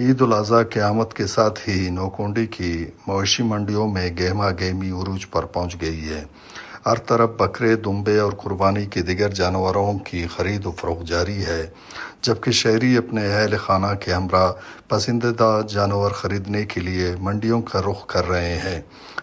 عید الاضحی کے آمد کے ساتھ ہی نوکونڈی کی مویشی منڈیوں میں گہما گہمی عروج پر پہنچ گئی ہے۔ ہر طرف بکرے، دمبے اور قربانی کے دیگر جانوروں کی خرید و فروخت جاری ہے، جبکہ شہری اپنے اہل خانہ کے ہمراہ پسندیدہ جانور خریدنے کے لیے منڈیوں کا رخ کر رہے ہیں۔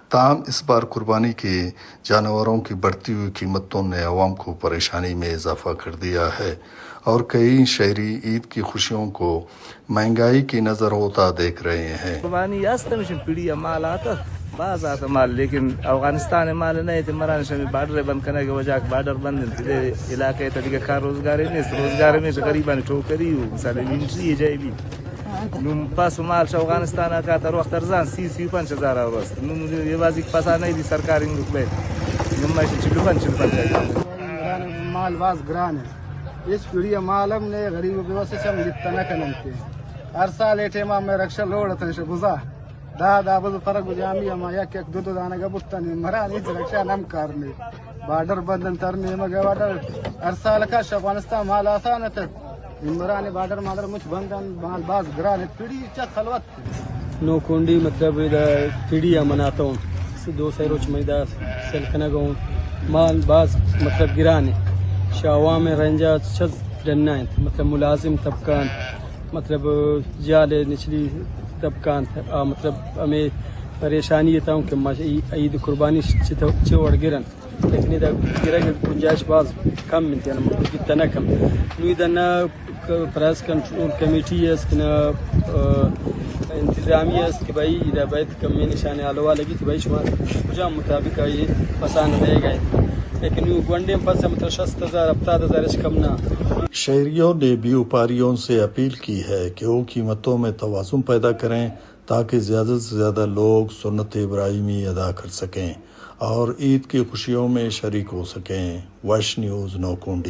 تاہم، اس بار قربانی کے جانوروں کی بڑھتی ہوئی قیمتوں نے عوام کو پریشانی میں اضافہ کر دیا ہے اور کئی شہری عید کی خوشیوں کو مہنگائی کی نظر ہوتا دیکھ رہے ہیں۔ قربانی است، ہمیشن پڑی مال آتا، باز آتا مال، لیکن افغانستان مال نہ ایت، مران شمی بارڈر بند کنگ وجہ، بارڈر بند انت، دے علاقہ تا دیگہ کار روزگار نیست، روزگار ہمیش غریبان ٹوکری و مثال انٹری جائے بھی۔ نوں پس مال چہ افغانستان ءَ کات، ہر وخت ارزان، سی، سی و پنچ ہزار ءَ رست۔ نوں اے بازی پسا نہ دی سرکاری رقبہ۔ نوں ما چل و پنچ، چل و پنچ ہزار۔ مال باز گران ہے۔ اس پیڑھی مال ہم نے غریب و بیوس ہم جتا نہ کننتے۔ ہر سال اے ٹائم میں رکشہ لوڑ اتن شہ گزا۔ دا، دا بز فرق جامی ہما یک، یک دو، دو دانگا بوتن۔ مران ہچ رکشہ نم کار نے۔ بارڈر بندن تر نیمگ بارڈر۔ ہر سال کا افغانستان مال آسان اتک۔ عمران بارڈر مادر مچ بندن، مال باز گران ات، پڑی چا خلوت۔ نوکونڈی مطلب ادا پڑی ءَ مناتوں، دو سہ روچ مئی دا سیل کنگ اوں۔ مال باز مطلب گران ات۔ شہ عوام رنجا چز ڈنا انت، مطلب ملازم طبقہ انت، مطلب جال نچلی طبقہ انت، آ مطلب ہمیں پریشانی اتاؤں کہ ما عید قربانی چہ وڑ گرن۔ لیکن ادا گرگ گنجائش باز کم انت، یعنی مطلب کہ تنک ہم۔ نوں ادا نہ ک-، پرائس کنٹرول کمیٹی است، نہ، آ، انتظامیہ است کہ بھائی ادا باید کمی نشان حال والگی کہ بھائی شما کجام مطابق آئی پسان دے گئے۔ لیکن نوں گونڈیں پس مطلب شست ہزار، ہفتاد ہزار اچ کم نہ۔ شہریوں نے بیوپاریوں سے اپیل کی ہے کہ وہ قیمتوں میں توازن پیدا کریں، تاکہ زیادہ سے زیادہ لوگ سنت ابراہیمی ادا کر سکیں اور عید کی خوشیوں میں شریک ہو سکیں۔ وش نیوز نوکونڈی۔